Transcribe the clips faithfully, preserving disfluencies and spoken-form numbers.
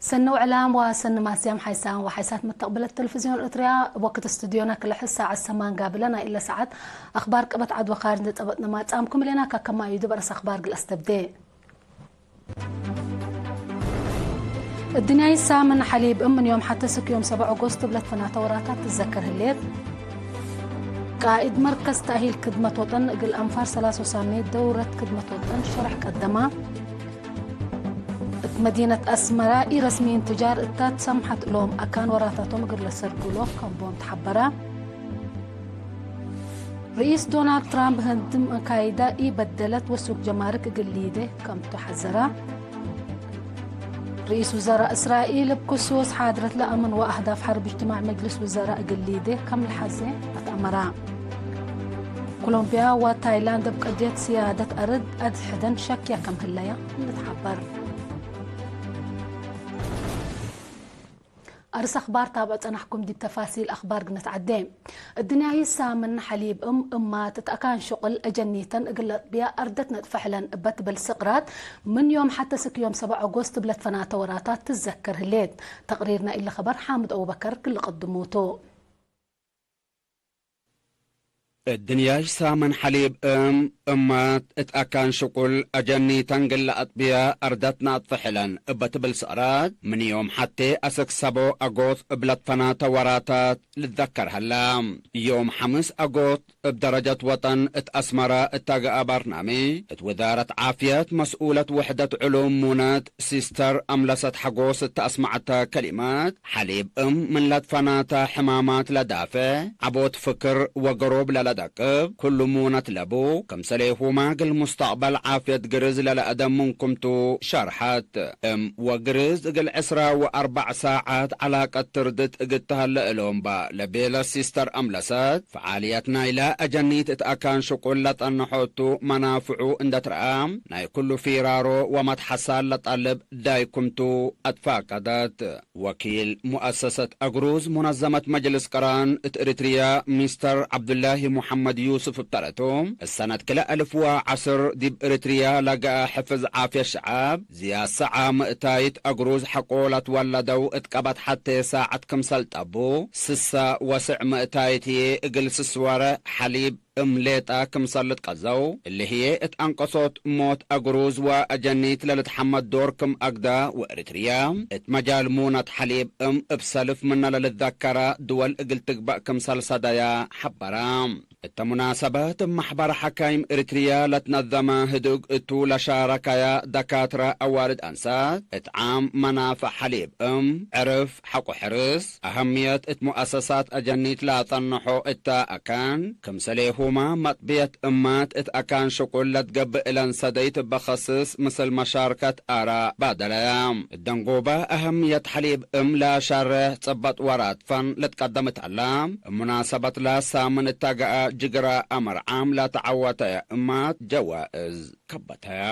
ሰኒ ውዕላም ወሰኒ ማስያም ሓይሳን ወሓይሳት መተቅብለት ቴሌቪዝዮን ኤረትርያ። እብ ወክድ ስቱድዮና ክልሐ ሳዐት ሰማን ጋብለ። ናይ እለ ሳዐት አክባር ቀበት ዐድ ወካርጅ እንዴ ጸበጥነ ማጽአምኩም እሌና። ከከማዩ ዲብ አርእስ አክባር እግል አስተብዴ። እድንያይ ሳምን ሐሊብ እም ምን ዮም ሐቴ እስክ ዮም ሰብዕ ኦጎስት እብ ለትፈናተ ወራታት ትዘከር ህሌት። ቃእድ መርከዝ ተእሂል ክድመት ወጠን እግል አንፋር ሰላስ ወሳምኔት ደውረት ክድመት ወጠን ሸርሕ ቀደማ። እት መዲነት አስመራ ኢረስሚይን ትጃር እታ ትሰምሐት እሎም አካን ወራታቶም እግል ለሰርግሎ ከም ቦም ተሐበረ። ርኢስ ዶናልድ ትራምፕ ህንድም አካይዳ ኢበደለት ወሱቅ ጀማርክ እግል ሊዴ ከም ቱ ሐዘረ። ርኢስ ውዘራእ እስራኤል እብ ክሱስ ሓድረት ለአምን ወአህዳፍ ሐርብ እጅትማዕ መጅልስ ውዘራእ እግል ሊዴ ከም ለሐዜ አትአመራ። ኮሎምቢያ ወታይላንድ እብ ቅድየት ስያደት አርድ አድሕደን ሸክያ ከም ህለያ ልትሐበር። አርስ አክባር ታብዕ ጸናሕኩም። ዲብ ተፋሲል አክባር ግንትዐዴ። እድንያይ ሳምን ሐሊብ እም እማት እት አካን ሽቁል አጀኒተን እግል ለአጥብያ አርደት ነጥፈ ሕለን እበ ትብል ስቅራት ምን ዮም ሐቴ እስክ ዮም ሰብዕ ኦጎስት እብ ለትፈናተ ወራታት ትዘከር ህሌት። ተቅሪር ናይ እሊ ከበር ሓምድ አቡበከር እግል ልቀድሙ ቱ። እድንያይ ሳምን ሐሊብ እም እማት እት አካን ሽቁል አጀኒተን እግል ለአጥብያ አርደት ነጥፈ ሕለን እበ ትብል ስቅራት ምን ዮም ሐቴ አስክ ሰቦ አጎት እብ ለትፈናተ ወራታት ልትዘከር ሀላ። ዮም ሐምስ አጎት እብ ደረጀት ወጠን እት አስመረ እተ ገአ በርናምጅ እት ውዛረት ዓፍየት መስኡለት ውሕደት ዕሉም ሙነት ሲስተር አምለሰት ሐጎስ እተ አስመዐተ ከሊመት፣ ሐሊብ እም ምን ለትፈናተ ሕማማት ለዳፌዕ ዐቦት ፍክር ወገሮብ ለለደቅብ ክሉ ሙነት ለቡ፣ ክምሰሌሁመ እግል ሙስተቅበል ዓፍየት ግርዝ ለለአደም ምንኩም ቱ ሸርሐት። እም ወግርዝ እግል ዕስራ ወአርበዕ ሳዐት ዐላቀት ትርድት እግል ተሀለ እሎም በ ለቤለ ሲስተር አምለሰት፣ ፈዓልየት ናይለ አጀኒት እት አካን ሽቁል ለጠነሖ ቱ መናፍዑ እንዴ ትረአ፣ ናይ ክሉ ፊራሮ ወመትሐሳል ለጠልብ ዳይኩም ቱ አትፋቀደት። ወኪል ሙአሰሰት አግሩዝ ሙነዘመት መጅልስ ቅራን እት ኤሪትርያ ሚስተር ዐብዱላሂ ሙሐመድ ዩስፍ እብ ተረቱ፣ እሰነት ክልኤ አልፍ ወዐስር ዲብ ኤሪትርያ ለገአ ሕፍዝ ዓፍየት ሸዐብ ዝያድ ሰዓ ምእታይት አግሩዝ ሐቆ ለትወለደው እት ቀበት ሐቴ ሳዐት ክምሰል ጠቡ፣ ስሰ ወስዕ ምእታይት ህዬ እግል ስስወረ ሐሊብ እም ሌጠ ክምሰል ልትቀዘው፣ እሊ ህዬ እት አንቀሶት ሞት አግሩዝ ወአጀኒት ለልትሐመድ ዶር ክም አግደ፣ ወኤሪትርያ እት መጃል ሙነት ሐሊብ እም እብ ሰልፍ ምነ ለልትዘከረ ድወል እግል ትግበእ ክምሰል ሰደየ ሐበረ። እተ ሙናሰበት እብ መሕበር ሐካይም ኤሪትርያ ለትነዘመ ህድግ እቱ ለሻረከየ ደካትረ አዋልድ አንሳት፣ እት ዓም መናፈዕ ሐሊብ እም፣ ዕርፍ፣ ሐቆ ሕርስ፣ አሀምየት እት ሙአሰሳት አጀኒት ለአጸንሖ እተ አካን፣ ክምሰሌሁመ መጥብየት እማት እት አካን ሽቁል ለትገብእ እለን ሰደይት እበ ከስስ ምስል መሻርከት አራ ባደለያ። እት ደንጎበ አሀምየት ሐሊብ እም ለአሻርሕ ጽበጥ ወራት ፈን ልትቀደም እት ዐለ፣ እብ ሙናሰበትለ ሳምን እተ ገአ ጅግረ አምር ዓም ለተዐወተየ እማት ጀዋእዝ ከበተየ።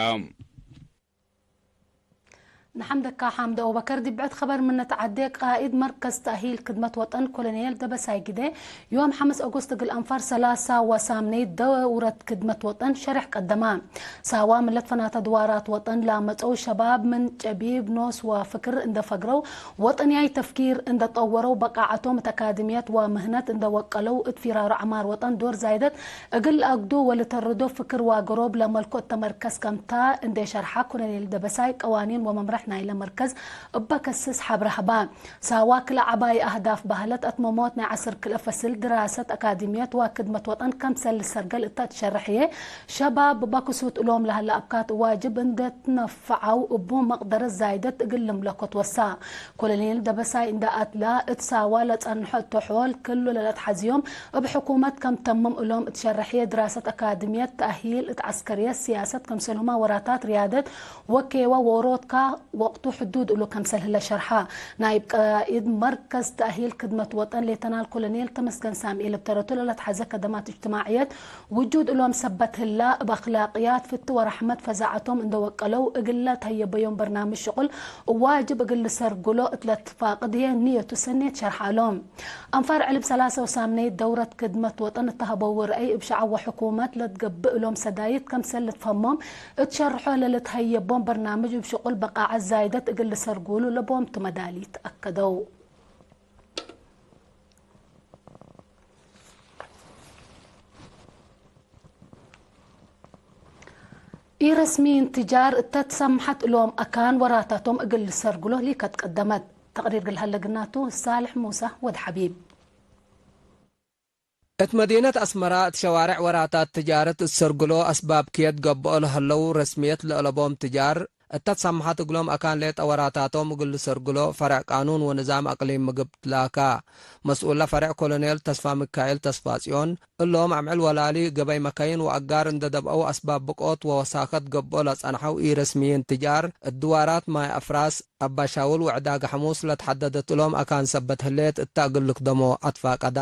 ንሐምደካ ሓምድ አቡበከር። ዲብ ብዕድ ኸበር ምን ነትዐዴ፣ ቃእድ መርከዝ ተእሂል ክድመት ወጠን ኮሎኔል ደበሳይ ግደ፣ ዮም ሐምስ ኦጎስት እግል አንፋር ሰላሳ ወሳምነይት ደውረት ክድመት ወጠን ሸሬሕ ቀደመ። ሳዋ ምን ለትፈናተ ድዋራት ወጠን ላመጸው ሸባብ ምን ጨቢብ ኖስ ወፍክር እንደ ፈግረው፣ ወጠንያይ ተፍኪር እንደ ጠወረው፣ በቃዐቶም እት አካድምየት ወምህነት እንደ ወቀለው፣ እት ፊራሮ ዐማር ወጠን ዶር ዛይደት እግል ለአግዶ ወልተርዶ ፍክር ወአገሮብ ለመልኮ እተ መርከዝ ከምታ እንዴ ሸርሐ፣ ኮሎኔል ደበሳይ፣ ቀዋኒን ወመምረሕ ናይለ መርከዝ እበ ከስስ ሐብረ ሀባ። ሳዋ ክለ ዐባይ አህዳፍ በህለት፣ አትመሞት ናይ ዐስር ክልኤ ፈስል ድራሰት አካድምየት ወክድመት ወጠን ከምሰል ልሰርገል እተ ትሸርሕ ህዬ፣ ሸባብ እበ ክሱት እሎም ለህለ አብካት ዋጅብ እንዴ ትነፈዐው እቡ መቅደረት ዛይደት እግል ልምለኮ ትወሳ። ኮሎኔል ደበሳይ እንደ አትላ፣ እት ሳዋ ለጸንሖ እተ ሖል ክሉ ለለትሐዝዮም እብ ሕኩመት ከም ተምም እሎም እት ሸርሕየ ድራሰት አካድምየት፣ ተእሂል እት ዐስከርየት፣ ስያሰት፣ ከምሰልሁመ ወራታት ርያደት ወኬወ ዎሮትካ ወቅቱ ሕዱድ እሉ ከምሰል ህለ ሸርሐ። ናይብ ቃእድ መርከዝ ተእሂል ክድመት ወጠን ሌተናል ኮሎኔል ተመስገን ሳምኤል እብ ተረቱ ለለትሐዘ ከደማት እጅትማዕየት ውጁድ እሎም ሰበት ህላ፣ እብ አክላቅያት ፍቲ ወረሕመት ፈዛዐቶም እንደ ወቀለው፣ እግለ ተህየበዮም በርናምጅ ሽቁል ዋጅብ እግል ልሰርግሎ እት ለትፋቅድ ህዬ ንየቱ ሰኔት ሸርሐ እሎም። አንፋር ዕልብ ሰላሰ ወሳምነይት ደውረት ክድመት ወጠን እተሀበው ረአይ እብ ሸዐብ ወሕኩመት ለትገብእ እሎም ሰዳይት ከምሰል ልትፈህሞም እት ሸርሖ ለልትሀየቦም በርናምጅ እብ ሽቁል በቃዐት ዛይደት እግል ልሰርጉሉ ለቦምቱ መዳሊት አከደው። ኢረስሚይን ትጃር እተ ትሰምሐት እሎም አካን ወራታቶም እግል ልሰርግሎ ሊከት ቀደመት። ተቅሪር እግል ሀለ ግናቱ ሳልሕ ሙሳ ወድ ሐቢብ። እት መዲነት አስመራ እት ሸዋርዕ ወራታት ትጃረት እት ሰርግሎ አስባብ ክየት ገብኦ ለሀለው ረስምየት ለአለቦም ትጃር እተ ትሰምሐት እግሎም አካን ሌጠ ወራታቶም እግል ልሰርግሎ ፈርዕ ቃኑን ወንዛም አቅሊም ምግብ ትላካ። መስኡለ ፈርዕ ኮሎኔል ተስፋ ሚካኤል ተስፋጽዮን፣ እሎም አምዕል ወላሊ ገበይ መከይን ወአጋር እንደ ደብአው አስባብ ብቆት ወወሳከት ገብኦ ለጸንሐው ኢረስምይን ትጃር፣ እድዋራት ማይ አፍራስ፣ አባሻውል ወዕዳግ ሐሙስ ለትሐደደት እሎም አካን ሰበት ህሌት እተ እግል ልክደሞ አትፋቀዳ።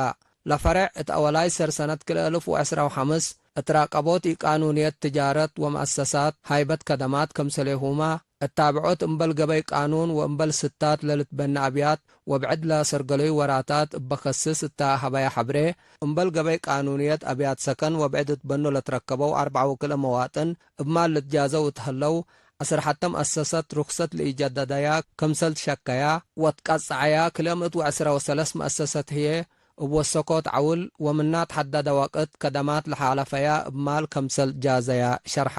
ለፈርዕ እት አወላይ ሰር ሰነት ክልኤ እልፍ ወዕስራ ወሐምስ እት ራቀቦት ኢቃኑንየት ትጃረት ወመአሰሳት ሃይበት ከደማት ክምሰሌሁመ እታብዖት እምበል ገበይ ቃኑን ወእምበል ስታት ለልትበነ አብያት ወብዕድ ለሰርገለዩ ወራታት እበ ከስስ እተ ሀበያ ሐብሬ፣ እምበል ገበይ ቃኑንየት አብያት ሰከን ወብዕድ እት በኑ ለትረከበው አርበዕ ወክልኤ መዋጥን እብ ማል ልትጃዘው እት ሀለው፣ አስር ሐተ መአሰሰት ሩክሰት ለኢጀደደያ ክምሰል ትሸከያ ወትቀጸዐያ፣ ክልኤ ምእት ወዕስራ ወሰለስ መአሰሰት ህዬ እብ ወሰኮት ዐውል ወምና ተሐደደ ወቅት ከደማት ለሓለፈያ እብ ማል ከምሰል ጃዘያ ሸርሐ።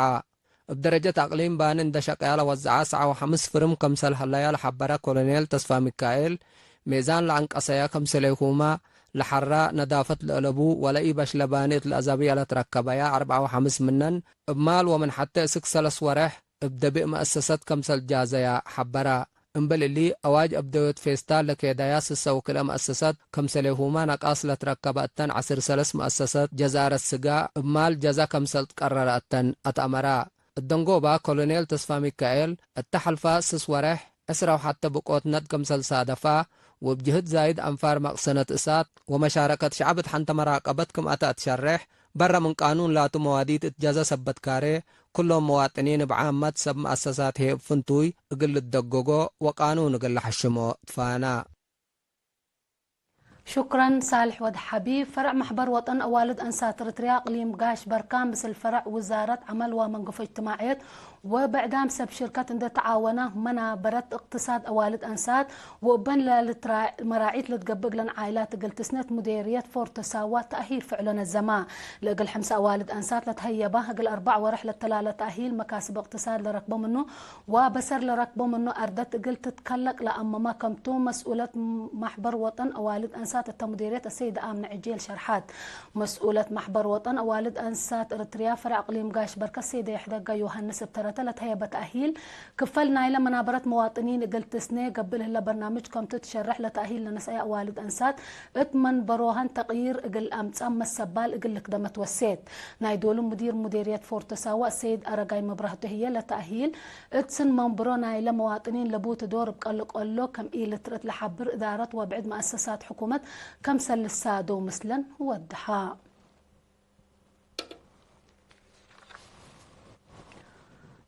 እብ ደረጀት አቅሊም ባኒ እንደ ሸቀያ ለወዘዐ ሰዓ ወሐምስ ፍርም ከምሰል ሀለያ ለሐበረ ኮሎኔል ተስፋ ሚካኤል፣ ሜዛን ለአንቀሰያ ከምሰሌሁመ ለሐራ ነዳፈት ለአለቡ ወለኢበሽለ ባኒ እት ለአዛብያ ለትረከበያ አርበዕ ወሐምስ ምነን እብ ማል ወምን ሐቴ እስክ ሰለስ ወሬሕ እብ ደቢእ መአሰሰት ከምሰል ጃዘያ ሐበረ። እምበል እሊ፣ አዋጅ አብደዮት ፌስታል ለኬዳያ ስሰ ወክልኤ መአሰሰት፣ ከምሰሌሁመ ነቃስ ለትረከበ እተን ዐስር ሰለስ መአሰሰት ጀዛረት ስጋ እብ ማል ጀዛ ከምሰል ትቀረረ እተን አትአመራ። እደንጎባ ኮሎኔል ተስፋ ሚካኤል፣ እተ ሐልፋ ስስ ወሬሕ ዕስራ ወሐተ ብቆት ነድ ከምሰል ሳደፋ፣ ወእብ ጅህት ዛይድ አንፋር መቅሰነት እሳት ወመሻረከት ሸዐብ እት ሐንተ መራቀበት ክም አተ አትሸሬሕ፣ በረ ምን ቃኑን ላቱ መዋዲት እት ጀዘ ሰበት ካሬ፣ ኩሎም መዋጥኒን እብ ዓመት ሰብ መአሰሳት ህዬ እብ ፍንቱይ እግል ልትደገጎ ወቃኑን እግል ለሐሽሞ ትፋና። ሹክረን ሳልሕ ወድ ሐቢብ። ፈርዕ መሕበር ወጠን አዋልድ አንሳት እርትርያ እቅሊም ጋሽ በርካ ምስል ፈርዕ ውዛረት ዐመል ወመንገፎ እጅትማዕየት ወብዕዳም ሰብ ሽርከት እንደ ተዓወና፣ መናበረት እቅትሳድ አዋልድ አንሳት ወእበን ለልትራ-፣ መራዒት ለትገብእ እግለን ዓኢላት እግል ትስነት ሙዴርየት ፎርቶ ሳዋ ተእሂል ፍዕሎ ነዘማ። ለእግል ሕምሰ አዋልድ አንሳት ለትሀየባ እግል አርበዕ ወርሕ ለተላለ ተእሂል መካስብ እቅትሳድ ለረክቦ ምኑ ወበሰር ለረክቦ ምኑ አርደት እግል ትትከለቅ ለአመማ ከምቱ መስኡለት ማሕበር ወጠን አዋልድ አንሳት እተ ሙዴርየት አሰይደ አምነ ዕጄል ሸርሐት። መስኡለት ማሕበር ወጠን አዋልድ አንሳት እርትርያ ፈርዕ እቅሊም ጋሽ በርከ ሰይደ የሕደጋ ዮሐንስ እብ ተረተ ለተሀየበ ተእሂል፣ ክፈል ናይለ መናበረት መዋጥኒን እግል ትስኔ ገብእ ለህለ በርናምጅ ከምቱ ትሸርሕ፣ ለተእሂል ለነስአየ አዋልድ አንሳት እት መንበሮሀን ተቅይር እግል አምጽአ መሰባል እግል ልክደመት ወሴት። ናይ ዶሉ ሙዲር ሙዴርየት ፎርቶ ሳዋ ሰይድ አረጋይ መብራህቱ ህዬ፣ ለተእሂል እት ስን መንበሮ ናይለ መዋጥኒን ለቡት ዶር እብ ቀልቀሎ ከም ኢልትርት ለሐብር እዳረት ወብዕድ መአሰሳት ሕኩመት ከምሰል ልሳደው ምስለን ወድሐ።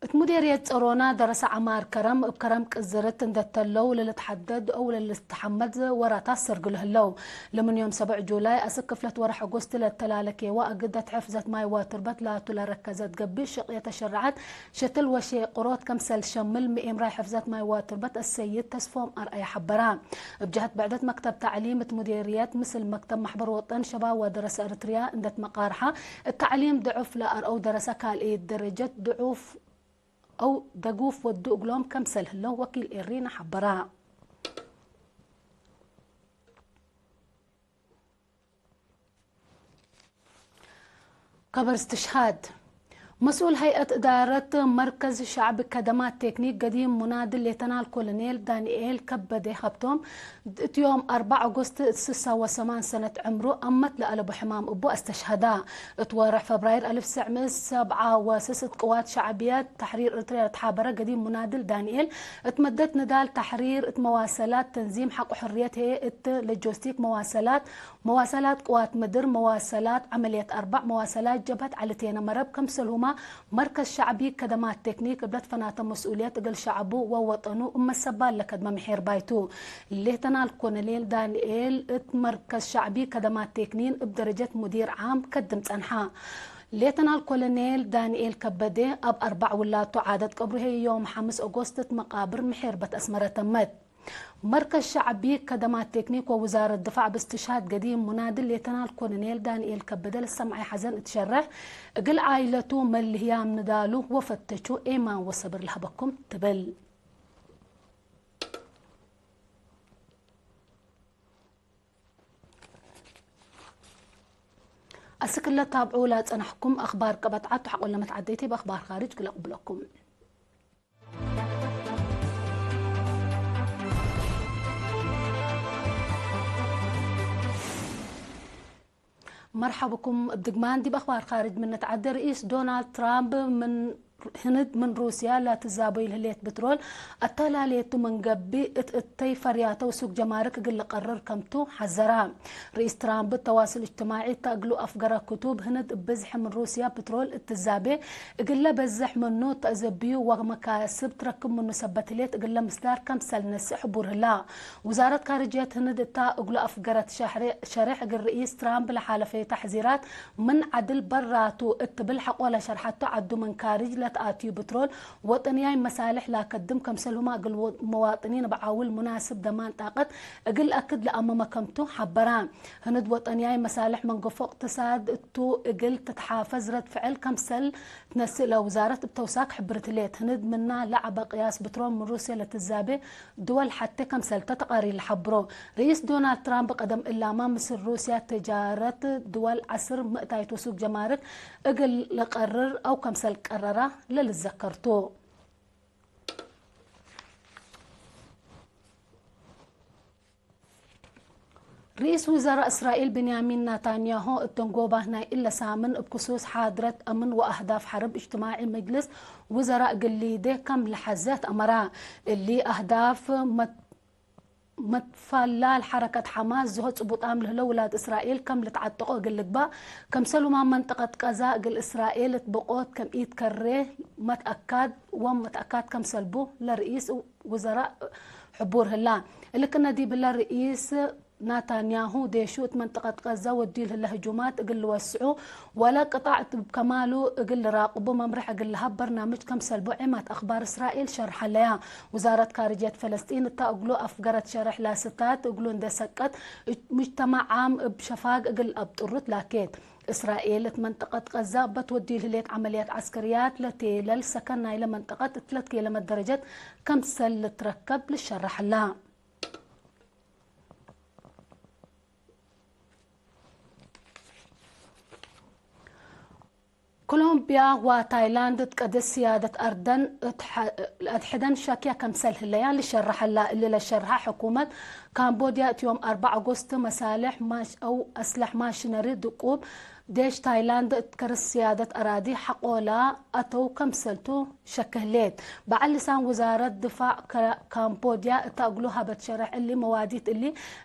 እት ሙዴርየት ጸሮና ደረሰ ዐማር ከረም እብ ከረም ቅዝርት እንደ ተለው ለልትሐደድ አው ለልትሐመድ ወራታት ሰርግሉ ህለው። ለምን ዮም ሰብዕ ጁላይ አስክ ክፍለት ወርሕ አጎስት ለተላለ ኬዋ እግደት ሕፍዘት ማይ ወትርበት ላቱ ለረከዘት ገብእ ሽቅየት አሸረዐት ሸትል ወሼቅሮት ከምሰል ሸምል ምኤምራይ ሕፍዘት ማይ ወትርበት አሰይድ ተስፎም አርአየ ሐበራ። እብ ጀህት ብዕደት መክተብ ተዕሊም እት ሙዴርየት ምስል መክተብ ማሕበር ወጠን ሸባብ ወደረሰ እርትርያ እንደ ትመቃርሐ፣ እት ተዕሊም ድዑፍ ለአርአው ደረሰ ካልእየት ደረጀት ድዑፍ አው ደጉፍ ወዱ እግሎም ከምሰል ህለው ወኪል ኤሪና ሐበራ። ከበር እስትሽሃድ። መስኡል ሀይአት እዳረት መርከዝ ሸዕቢ ከደማት ቴክኒክ ገዲም ሙናድል ሌተናል ኮሎኔል ዳንኤል ከበደ ሀብቶም፣ እት ዮም አርበዕ ኦጎስት እት ስሳ ወሰማን ሰነት ዕምሩ አመት ለአለቡ ሕማም እቡ አስተሽሀዳ። እት ወርሕ ፈብራይር አልፍ ሰዕ ምእት ሰብዓ ወስስ እት ቅዋት ሸዕብየት ተሕሪር እርትርያ ለተሓበረ ገዲም ሙናድል ዳንኤል፣ እት መደት ንዳል ተሕሪር እት መዋሰላት ተንዚም ሐቆ ሕርየት ህዬ እት ሎጂስቲክ መዋሰላት፣ መዋሰላት ቅዋት ምድር፣ መዋሰላት ዐመልየት አርበዕ፣ መዋሰላት ጀብሀት ዐሊ ቴነ መረብ፣ ክምሰልሁመ መርከዝ ሸዕቢ ከደማት ቴክኒክ እብ ለትፈናተ መስኡልየት እግል ሸዐቡ ወወጠኑ እብ መሰባል ለከድመ ምሒር ባይቱ። ሌተናል ኮሎኔል ዳንኤል እት መርከዝ ሸዕቢ ከደማት ቴክኒን እብ ደረጀት ሙዲር ዓም ከድም ጸንሐ። ሌተናል ኮሎኔል ዳንኤል ከበደ እብ አርበዕ ውላቱ ዓደት ቀብሩ ህዬ ዮም ሐምስ ኦጎስት እት መቃብር ምሔርበት አስመረ ተመት። መርከዝ ሸዕቢ ከደማት ቴክኒክ ወውዛረት ድፋዕ ብስትሽሃድ ገዲም ሙናድል ሌተናል ኮሎኔል ዳንኤል ከበደ ለሰምዐየ ሐዘን እት ሸርሕ፣ እግል ዓኢለቱ መልህያም ንዳሉ ወፈተቹ ኤማን ወሰብር ለሀበኩም ትብል። አስክ ለታብዑ ለጸናሕኩም አኽባር ቀበት ዐድ ሐቆ ለመትዓደይቴ በአኽባር ካርጅ ግለቅብለኩም። መርሐብኩም እብ ድግማን ዲብ አኽባር ካርጅ ምን ንትዓደ። ርኢስ ዶናልድ ትራምፕ ምን ህንድ ምን ሩስያ ለትዛበዩ ለህሌት ብትሮል አተላሌቱ ምን ገብእ እት እተይ ፈርያተ ወሱግ ጀማርክ እግል ልቀርር ከምቱ ሐዘራ። ርኢስ ትራምፕ ተዋስል እጅትማዒ እተ እግሉ አፍገረ ክቱብ፣ ህንድ እብ ብዝሕ ምን ሩስያ ብትሮል እትዛቤ እግለ በዝሕ ምኑ ተአዘብዩ ወመካስብ ትረክብ ምኑ ሰበት ህሌት እግለ ምስዳር ከምሰል ነስእ ሕቡር ህላ። ውዛረት ካርጅየት ህንድ እታ እግሉ አፍገረት ሸርሕ እግል ርኢስ ትራምፕ ለሓለፈዩ ተሕዚራት ምን ዐድል በራቱ እት ትብል ሐቆ ለሸርሐቱ ዐዱ ምን ካርጅ ለተአትዩ ብትሮል ወጠንያይ መሳልሕ ለአከድም ከምሰልሁመ እግል መዋጥኒን እብ ዓውል ሙናስብ ደማን ጣቀት እግል አክድ ለአመመ ከምቱ ሐበራ። ህንድ ወጠንያይ መሳልሕ መንገፎ እቅትሳድ እቱ እግል ትትሓፈዝ ረድ ፍዕል ከምሰል ትነስእ ለውዛረት እብ ተውሳክ ሕብርት ህሌት። ህንድ ምና ለዐበ ቅያስ ብትሮል ምን ሩስየ ለትዛቤ ድወል ሐቴ ከምሰልተ ተቃሪር ለሐብሮ። ርኢስ ዶናልድ ትራምፕ ቀደም እላመ ምስል ሩስያ ተጃረት ድወል ዐስር ምእታይት ወሱግ ጀማርክ እግል ልቀርር አው ከምሰል ቀረራ ለልዘከር ቱ። ርኢስ ውዘራእ እስራኤል ብንያሚን ናታንያሁ እት ደንጎባ ናይ እለ ሳምን እብ ክሱስ ሓድረት አምን ወአህዳፍ ሐርብ እጅትማዒ መጅልስ ውዘራእ እግል ሊዴ ከም ለሐዘ ተአመራ። እሊ አህዳፍ መት-፣ መትፋላል ሐረከት ሐማስ ዝሆ ጽቡጣም ለህለው ውላድ እስራኤል ከም ልትዓጠቆ እግል ልግባእ፣ ከምሰሉማ መንጠቀት ቀዛ እግል እስራኤል እት ብቆት ከም ኢትከሬ መትአካድ ወመትአካድ ከምሰልቡ ለርኢስ ውዘራእ ሕቡር ህላ። እሊ ክእነ ዲብለ ርኢስ ናታንያሁ ዴሹ እት መንጠቀት ቀዛ ወድዩ ለህለ ህጁማት እግል ልወስዑ ወለ ቅጣዕ እብ ከማሉ እግል ልራቅቡ መምርሕ እግል ለሀብ በርናምጅ ከምሰልቡ ዔማት አኽባር እስራኤል ሸርሐለያ። ውዛረት ካርጅየት ፈለስጢን እታ እግሉ አፍገረት ሸርሕ ላስታት እግሉ እንዴ ሰቀት ሙጅተማዕ ዓም እብ ሸፋግ እግል አብጥሩ ትላኬት። እስራኤል እት መንጠቀት ቀዛ እበ ትወድዩ ለህሌት ዐመልያት ዐስከርያት ለቴለል ሰከን ናይለ መንጠቀት እት ለትኬለመት ደረጀት ከምሰል ልትረከብ ልሸረሐላ። ኮሎምብያ ወታይላንድ እት ቀደስ ስያደት አርደን እት ሐ-፣ ለአድሕደን ሸክየ ከምሰል ህለያ ልሸረሐላ። እሊ ለሸርሐ ሕኩመት ካምቦድያ እት ዮም አርበዕ አጎስት መሳልሕ ማሽ-፣ አው አስለሕ ማሽነሪ ድቁብ ዴሽ ታይላንድ እት ከርስ ስያደት አራዲ ሐቆላ አተው ከምሰልቱ ሸክህሌት። በዐል ልሳን ውዛረት ድፋዕ ከ-፣ ካምቦድያ እተ እግሉ ሀበት ሸረሕ እሊ መዋዲት እሊ፣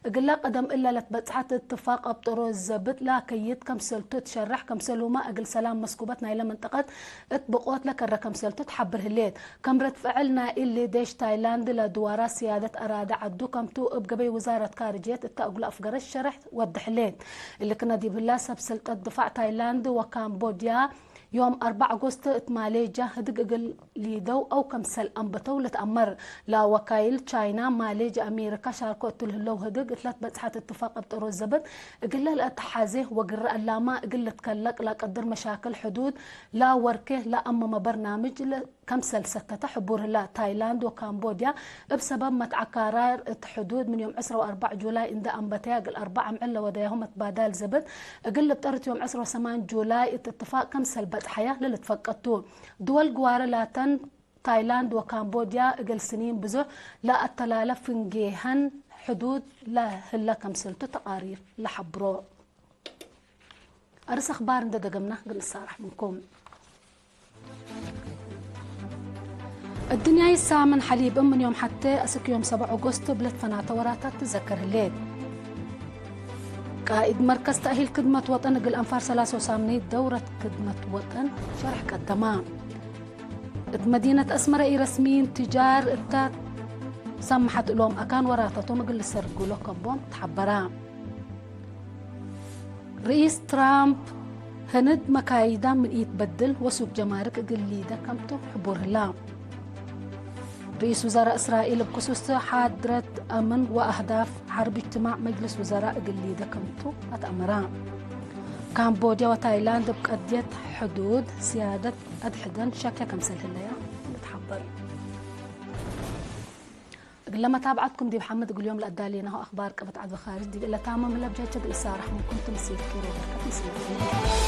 እግለ ቀደም እለ ለትበጽሐት እትፋቅ አብጠሮ ዘብጥ ለአከይድ ከምሰልቱ ትሸረሕ፣ ከምሰሉመ እግል ሰላም መስኩበት ናይለ መንጠቀት እት ብቆት ለከረ ከምሰልቱ ትሐብር ህሌት። ከም ረድ ፍዕል ናይ እሊ ዴሽ ታይላንድ ለድዋራት ስያደት አራደ ዐዱ ከምቱ እብ ገበይ ውዛረት ካርጅየት እተ እግሉ አፍገረት ሸረሕ ወድሕሌት። እሊ ክነ ዲብ ህላ ሰብ ሰልጠት ድፋዕ ታይላንድ ወካምቦድያ ዮም አርበዕ አጎስት እት ማሌጅያ ህድግ እግል ሊደው አው ከምሰል አንበተው ልትአመር። ለወካይል ቻይና፣ ማሌጅያ፣ አሜሪካ ሻርኮ እቱ ለህለው ህድግ እት ለትበጽሐት እትፋቅ አብጠሮ ዘብጥ እግለ ለአተሐዜ ወግረ አላማ እግል ልትከለቅ ለቀድር መሻክል ሕዱድ ለወርኬ ለአመመ በርናምጅ ለ-፣ ከምሰል ሰተተ ሕቡር ህላ። ታይላንድ ወካምቦድያ እብ ሰበብ መትዐካራር እት ሕዱድ ምን ዮም ዕስራ ወአርበዕ ጁላይ እንደ አንበተያ እግል አርበዕ አምዕል ለወደያሁ መትባዳል ዘብጥ እግል ልብጠር እት ዮም ዕስራ ወሰማን ጁላይ እት እትፋቅ ከምሰል በጽሐያ ለልትፈቀድ ቱ። ድወል ግዋረ ላተን ታይላንድ ወካምቦድያ እግል ስኒን ብዙሕ ለአተላለፍ ፍንጌሀን ሕዱድ ለህለ ከምሰልቱ ተቃሪር ለሐብሮ። አርስ አኽባር እንደ ደገምና እግል ንሳረሕ ምንኩም። እድንያይ ሳምን ሐሊብ ምን ዮም ሐቴ አስክ ዮም ሰብዕ ኦጎስት እብ ለትፈናተ ወራታት ትዘከር ህሌት። ቃኢድ መርከዝ ተእሂል ክድመት ወጠን እግል አንፋር ሰላሰ ወሳምኒ ደውረት ክድመት ወጠን ሸርሕ ቀደማ። እት መዲነት አስመረ ኢረስሚን ትጃር እታ ሰመሐት እሎም አካን ወራታቶም እግል ልሰርጉ ለከቦም ተሐበራ። ርኢስ ትራምፕ ተንድ መካይዳ ምን ኢትበድል ወሱቅ ጀማርክ እግል ሊደ ከምቱ ሕቡር ህላ። ርኢስ ውዘራእ እስራኤል እብ ክሱስ ሓድረት አምን ወአህዳፍ ሐርብ እጅትማዕ መጅልስ ውዘራእ እግል ሊደ ከምቱ አትአመረ። ካምቦድያ ወታይላንድ እብ ቀድየት ሕዱድ ስያደት አድሕደን ሸኬ ከምሰል ህለያ ልትሐበር። እግለ መታብዐትኩም ዲብ ሓምድ እግል ዮም ለአዳሌናሁ አክባር ቀበት ዐድ ወካርጅ ዲብ እለ ታምም ህለ ብጀቼ እግል እሳረሕ ምንኩም ትምሲልኩም ወበርከት ምስልኩም።